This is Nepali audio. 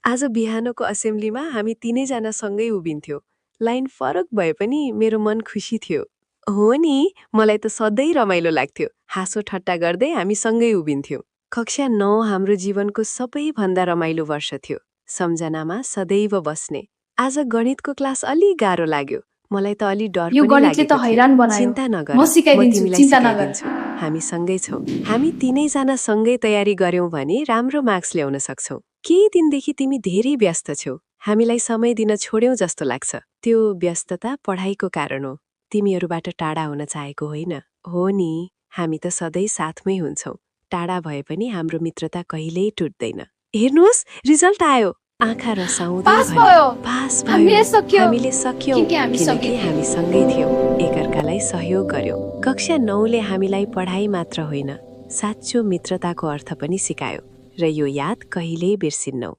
आज बिहानको असेम्ब्लीमा हामी तीनैजना सँगै उभिन्थ्यौँ। लाइन फरक भए पनि मेरो मन खुसी थियो। हो नि, मलाई त सधैँ रमाइलो लाग्थ्यो। हाँसो ठट्टा गर्दै हामी सँगै उभिन्थ्यौँ। कक्षा 9 हाम्रो जीवनको सबैभन्दा रमाइलो वर्ष थियो। सम्झनामा सदैव बस्ने। आज गणितको क्लास अलि गाह्रो लाग्यो। मलाई त अलि डर यो पनि गणितले त लागेको थियो। हैरान बनायो। चिन्ता नगर, म म सिकाइदिन्छु, तिमीलाई चिन्ता नगर। सिकाइदिन्छु। हामी सँगै छौँ। हामी तीनैजना सँगै तयारी गर्यौं भने राम्रो मार्क्स ल्याउन सक्छौँ। केही दिनदेखि तिमी धेरै व्यस्त छौ। हामीलाई समय दिन छोड्यौ जस्तो लाग्छ। त्यो व्यस्तता पढाइको कारण हो। तिमीहरूबाट टाढा हुन चाहेको होइन। हो नि, हामी त सधैँ साथमै हुन्छौँ। टाढा भए पनि हाम्रो मित्रता कहिल्यै टुट्दैन। हेर्नुहोस्, रिजल्ट आयो। आँखा रसाउँदै पास भने भयो। पास भयो। हामीले सक्यौं। हामीले सक्यौं किनकि हामी सँगै थियौँ। एकअर्कालाई सहयोग गर्यौं। कक्षा 9ले हामीलाई पढाइ मात्र होइन, साँचो मित्रताको अर्थ पनि सिकायो र यो याद कहिल्यै बिर्सिन्नौ।